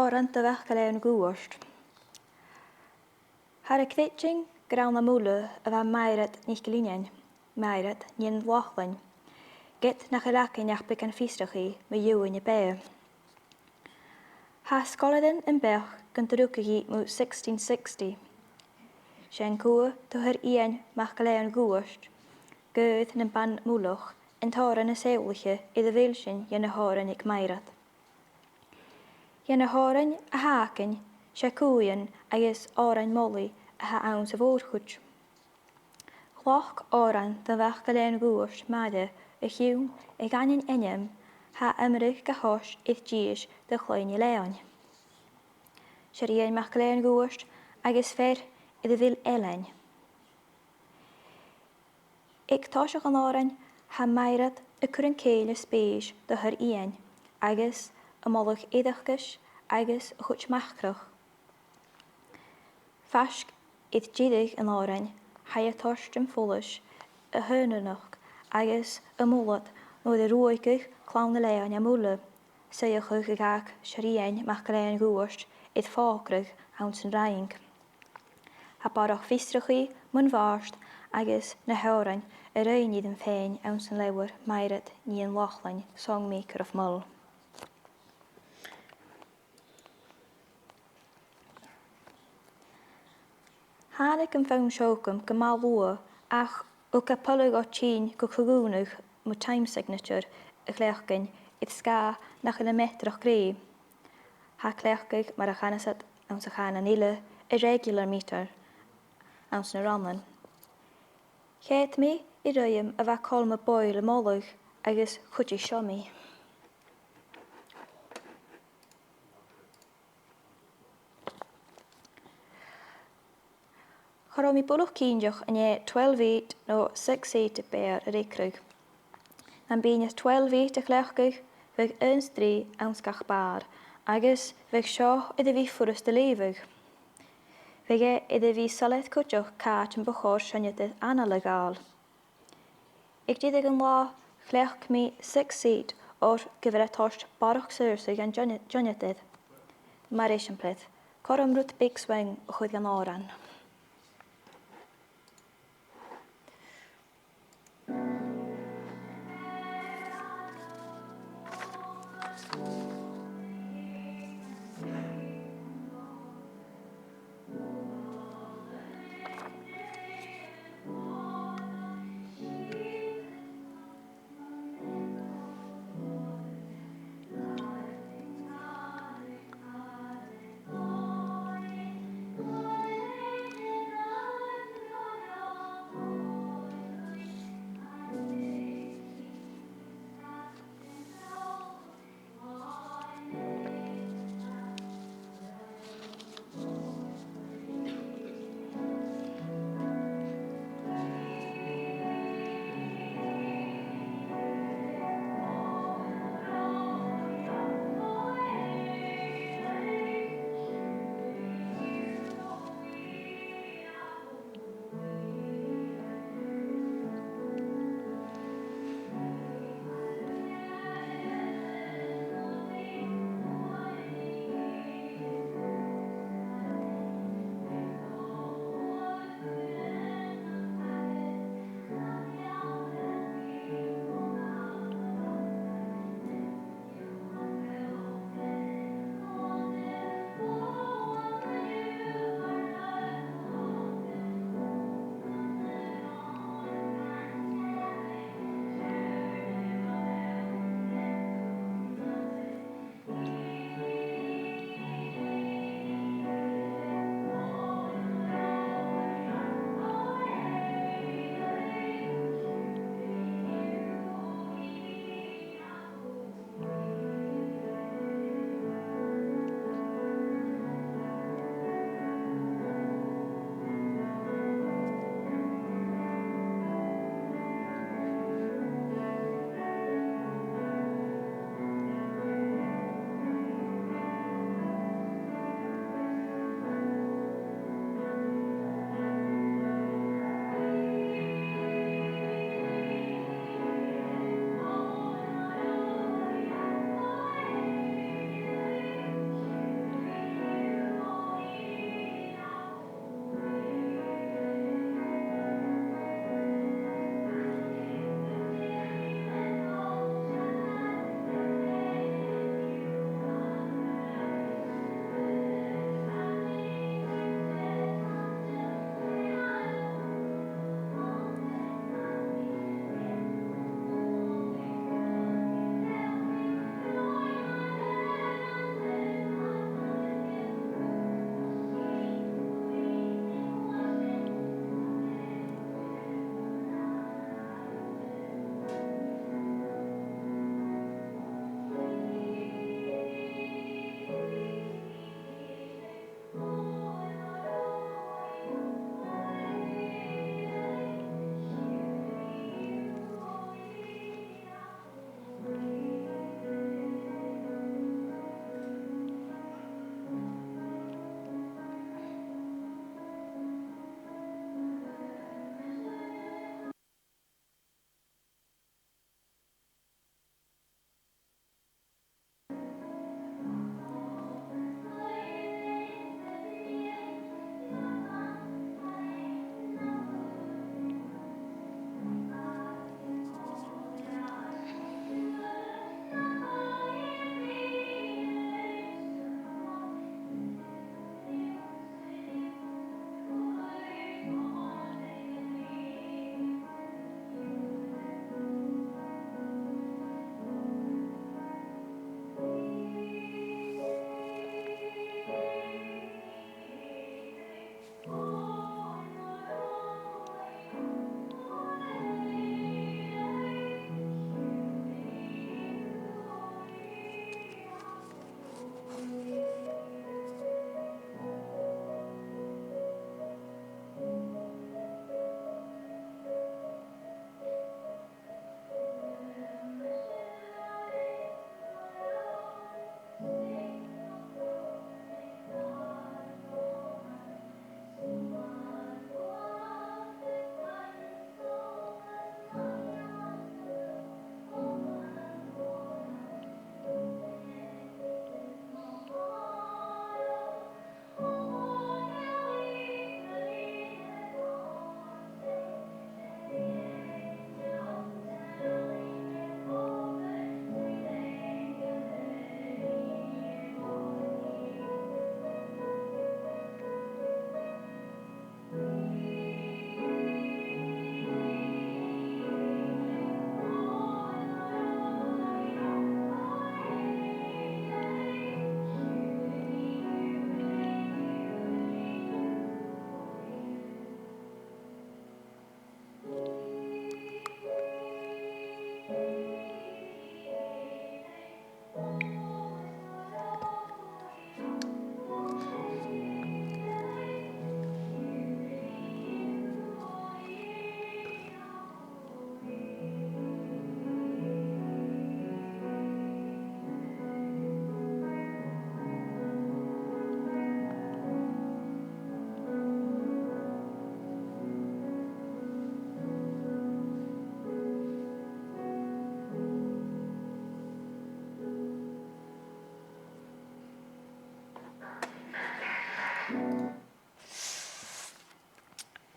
Òran do MhicIllEathain Dhubhaird. Thathar a' creidsinn gur ann à Muile a bha Mairead NicIllEathain, Mairead nighean Lachlainn, ged nach eil againn ach beagan fiosrachaidh mu dheidhinn a beatha. Tha sgoilearan am beachd gun do rugadh i mu sixteen sixty. 'S e an cumha do Thighearna Iain MacIllEathain Dhubhaird, Gaoir nam Ban Muileach, an t-òran as eòlaiche air a bheil sinn dhe na h-òrain aig Mairead. Dhe na h-òrain a th' againn, 's e cumhaidhean agus òrain mholaidh a th' anns a' mhòr-chuid. Chleachd òran do MhicIllEathain Dhubhaird m' aire a chionn a dh'aindeoin ainm tha iomradh ga thoirt air dithis de chloinn Ghilleathain. 'S e Iain MacIllEathain Dhubhaird agus fear air a bheil Ailean. Aig toiseach an òrain, tha Mairead a' cur an cèill a spèis do Thighearna Iain agus a' moladh oideachais agus a chuid macrach. Faisg air deireadh an òrain, tha i a' toirt am follais a h-aonranachd agus am muladh nuair a ruaigeadh Clann Ghilleathain à Muile, suidheachadh a dh'fhàg Sir Iain MacIllEathain Dhubhaird air fògrachadh anns an Fhraing. Tha barrachd fiosrachaidh mun bhàrd agus na h-òrain a rinn i ri fhaighinn anns an leabhar Mairead nighean Lachlainn, Songmaker of Mull. Thàinig am fonn seo thugam gu math luath, ach thug e poile dhomh tighinn gu co-dhùnadh mu time signature a chleachdadh air sgàth nach eil am meatrachd rèidh. Tha cleachdadh, mar a chanas iad anns a' chànan eile, irregular meter anns na rannan. Sheall mi an ruitheam a bha còmhla rium a' moladh agus chuidich seo mi. Cha robh mi buileach cinnteach an e twelve eight no six eight a b' fheàrr a fhreagradh. Nam bithinn air twelve eight a chleachdadh, bhiodh aon strì anns gach bàr, agus bhiodh seo air a bhith furasta leughadh. Bhiodh e air a bhith soilleir cuideachd càit am bu chòir seinneadair anail a ghabhail. Aig deireadh an latha, chleachd mi six eight oir gu bheil e a' toirt barrachd saorsa dhan t-seinn-, t-seinneadair. Mar eisimpleir, cothrom rud beag swing a chur dhan òran.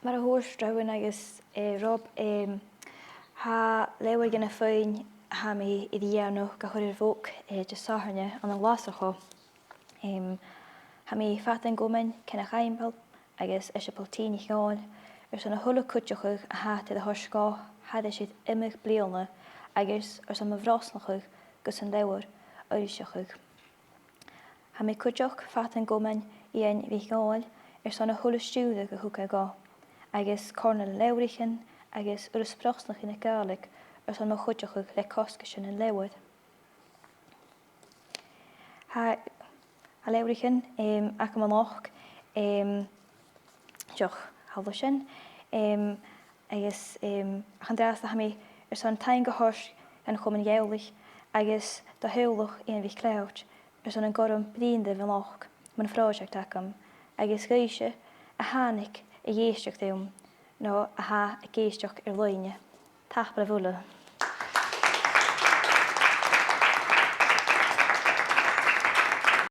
Mar a thuirt Rowan agus, eh, Rob, em, tha leabhar dhen a' phuing a tha mi air a dhèanamh ga chur air bhog, eh, Disathairne ann an Glaschu. Em, tha mi fada an comain Ceann a' Chaimbeul agus Iseabail T. NicDhòmhnaill airson a h-uile cuideachadh a tha iad air a thoirt dhomh thairis air iomadh bliadhna agus airson mo bhrosnachadh gus an leabhar fhoillseachadh. Tha mi cuideachd fada an comain Iain MhicDhòmhnaill airson a h-uile stiùireadh a thug e dhomh, agus Comhairle nan Leabhraichean agus Urras Brosnachaidh na Gàidhlig airson mo chuideachadh le cosgaisean an leabhair. Tha, tha leabhraichean, em, agam a-nochd, em, deoch, thalla sin, em, agus, em, ach an-dràsta tha mi airson taing a thoirt dhan Chomunn Ghàidhealaich agus do theaghlach Iain MhicLeòid airson an cothrom bruidhinn ribh a-nochd mun phròiseact agam, agus dhuibhse a thàinig a dh'èisteachd rium no a tha ag èisteachd air loidhne. Tapadh leibh uile.